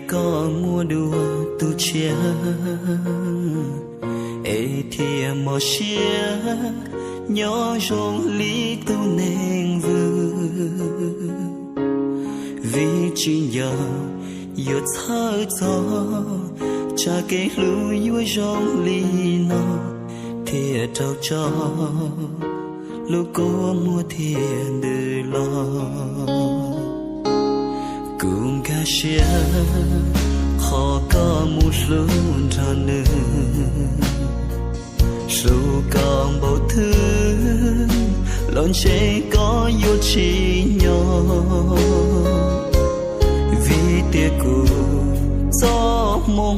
Koj muaj dua tus tshiab, es thiaj mob siab nyob zoo li tus neeg vwm. Vim tsis nco yuav txhawj txog tsam kev hlub yuav zoo li no, thiaj raug tso lub kua muag thiaj ntws los. Kuv nkag siab qhov koj mus hlub nrog nws, hlub koj npaum twg los ntshe koj yuav tsis nyob. Vim tias kuv txoj hmoo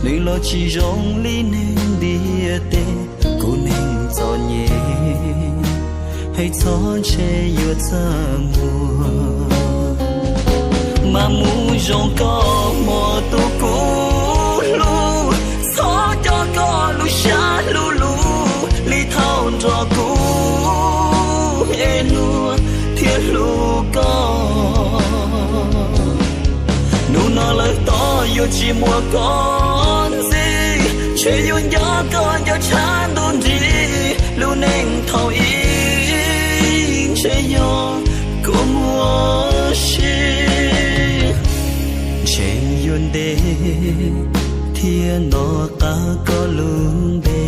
nws los tsis zoo li neeg ntiaj teb, kuv neeg txom nyem, hais txog ntshe yuav txaj muag. Mas mus zoo koj hmo tus kuv hlub, txhob coj koj lub siab hlub lug li thaum nrog kuv es luag thiaj hlub koj. Hnub no lawm tom yuav tsis muaj koj ntxiv, ntshe yuav nco koj nco tshaj ntuj nrig, lub neej thaum ub ntshe yog kua muag sim. Ntshe yuav ntev thiab nov qab koj lub npe,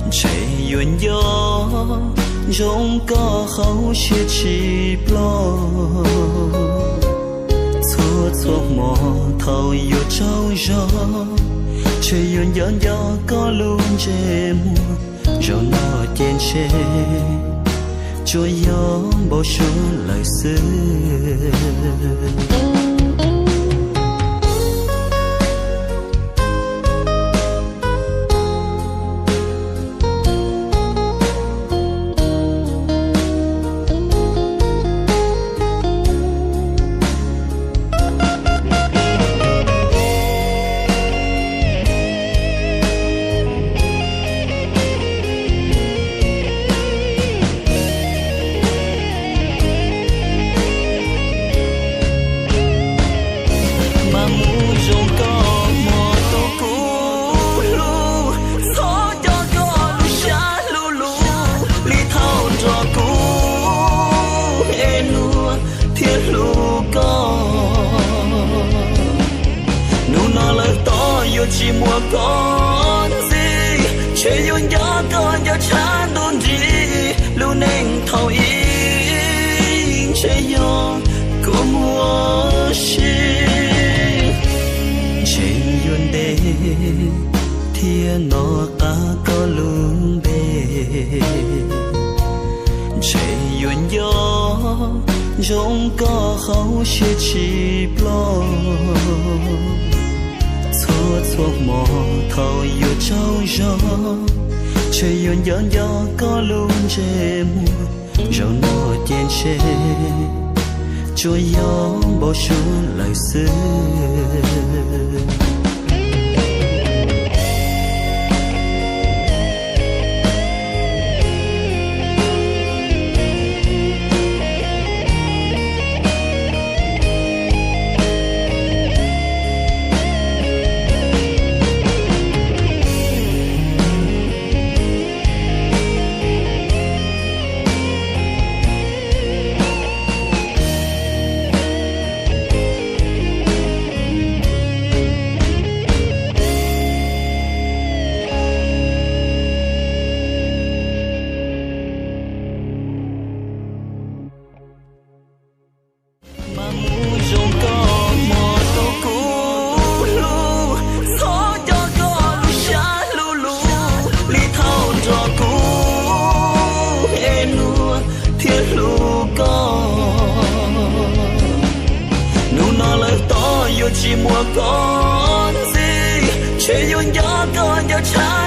ntshe yuav nco ntsoov koj hauv siab tsis ploj. Txhua txhua hmo thaum yuav tsaug zog, ntshe yuav nco nco koj lub ntsej muag. Zaum no ces ntshe tsuas yog npau suav lawm xwb. Mas mus zoo koj hmo tus kuv hlub, txhob coj koj lub siab hlub lug li thaum nrog kuv es luag thiaj hlub koj. Hnub no lawm tom yuav tsis muaj koj ntxiv, ntshe yuav nco koj nco tshaj ntuj nrig, lub neej thaum ub ntshe yog kua muag sim. Ntshe yuav ntev thiab nov qab koj lub npe, ntshe yuav nco ntsoov koj hauv siab tsis ploj. Txhua txhua hmo thaum yuav tsaug zog, ntshe yuav nco nco koj lub ntsej muag. Zaum no ces ntshe tsuas yog npau suav lawm xwb. Mas mus zoo koj hmo tus kuv hlub, txhob coj koj lub siab hlub lug li thaum nrog kuv es luag thiaj hlub koj. Hnub no lawm tom yuav tsis muaj koj ntxiv, ntshe yuav nco koj nco tshaj